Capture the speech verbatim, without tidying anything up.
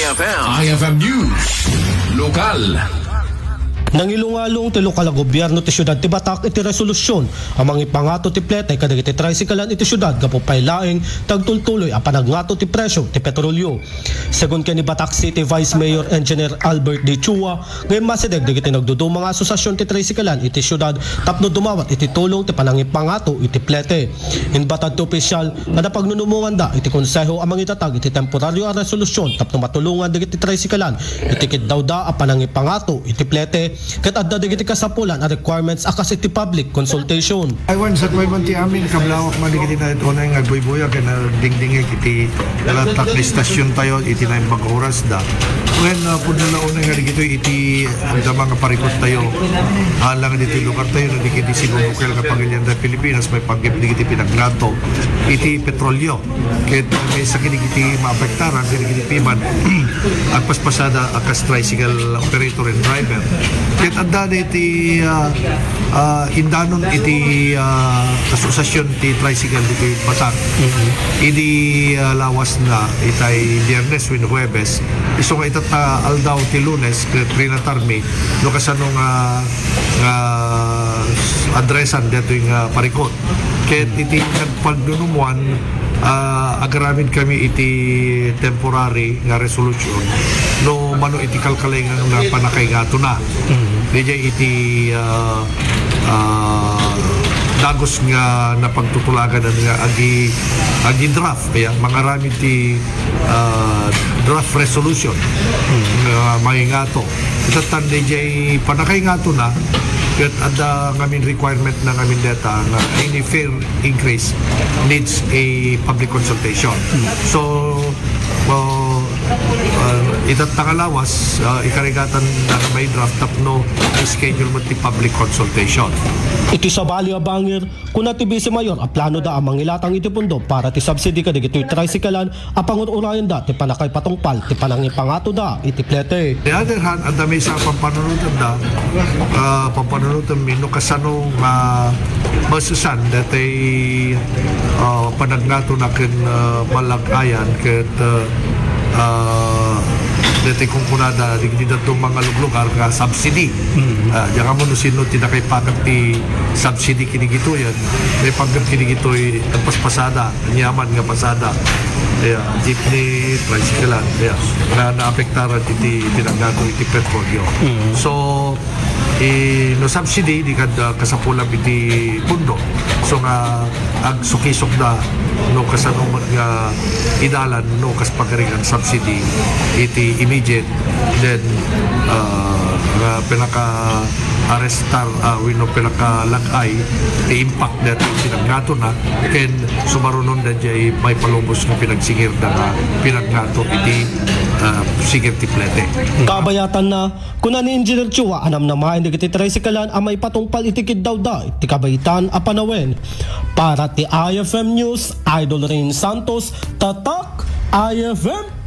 I F M News, lokal. Nangilungalung ti lokal a gobierno ti siudad ti Batac iti resolusyon a mangipangato ti plete kadagiti tricyclean iti siudad gapu pay laeng ti agtultuloy a panangngato ti presio ti petrolio. Segun ken ni Batac City Vice Mayor Engineer Albert D. Chua, nga immasideg dagiti nagduduma nga asosiasion ti tricyclean iti siudad tapno dumawat iti tulong ti panangipangato iti plete. Imbatad ti opisyal nga napagnunumonganda iti konseho a mangitatag iti temporario a resolusyon tapno matulongan dagiti tricyclean iti kiddawda a panangipangato iti plete ket adda dagiti kasapulan a requirements a kas iti public consultation. Aywan, sa kuway man ti amin, kablawak man dagiti na unay nga agbuybuya ken nagdingdingeg iti nalatak nga istasyon tayo iti naimbag a oras da. Wen, uh, pudno la unay nga dagitoy iti agdama nga parikot tayo. Alang ditoy lugar tayo, na dagiti sinubukel nga pagilian da Pilipinas, may pagip dagiti pinagnato iti petrolyo. Ket may sakit dagiti maapektaran, dagiti piman agpaspasada a kas tricycle operator and driver. Ket adda iti, ah, ah, indanon iti, ah, asosiasion ti tricycle ditoy Batac. Idi, ah, lawas na itay Biyernes wenno Huwebes, isu nga itatta aldaw ti Lunes, ket rinatarmi no kasano nga, nga adresan detoy nga parikot. Ket iti nagpagnunumuan, ah, agaramid kami iti temporary nga resolution no mano iti kalkalengan nga panakaingatona. Didiay iti, ah, ah, dagus nga napagtutulagan nga agi-, agi-draft, ya, mangaramid ti, ah, draft resolution nga maingato. Itatta didiay panakaingatona, ket adda ngamin requirement na ngamin deta nga any fare increase needs a public consultation. So, uh, uh, itatta nga lawas, uh, ikarigatan na nga may draft tapno schedule met ti public consultation. Iti sabali a bangir, kuna ti Vice Mayor a planoda a mangilatang iti pundo para ti subsidy kadagitoy tricyclean a pangur-urayenda ti panakaipatungpal ti panangipangatoda iti plete. The other hand, adda maysa a pampanunotanda, ah, pampanunotmi no kasano nga masesan datoy, ah, panagnato na ken, ah, malag-ayan ket, ah, ah, datoy kunkunada digdi dadduma nga luglugar nga subsidy. Ah, diak ammo no sino ti nakaipakat ti subsidy kinigitoyen, may pagkat kinigitoy agpaspasada. Aniaman nga pasada. Kaya, jeepney, tricycle, kaya, na naapektaran iti pinagnato iti petrolyo. So, i-, no subsidy, di kad, ah, kasapulan iti pundo. So nga, agsukisok da, no kasano met nga idalan, no kas pagarigan subsidy, iti immediate, then, ah, nga pinaka-arrestar, ah, wenno pinakalag-ay, ti impact daytoy pinagnato na, ken sumarunon da jay maipalubos nga pinagsingirda nga pinagnato iti, ah, singir ti plete. Kabayatanna, kuna ni Engineer Chua a namnamaen dagiti tricyclean a maipatungpal iti kiddawda iti kabaetan a panawen. Para ti I F M News, Idol Rain Santos, Tatak I F M.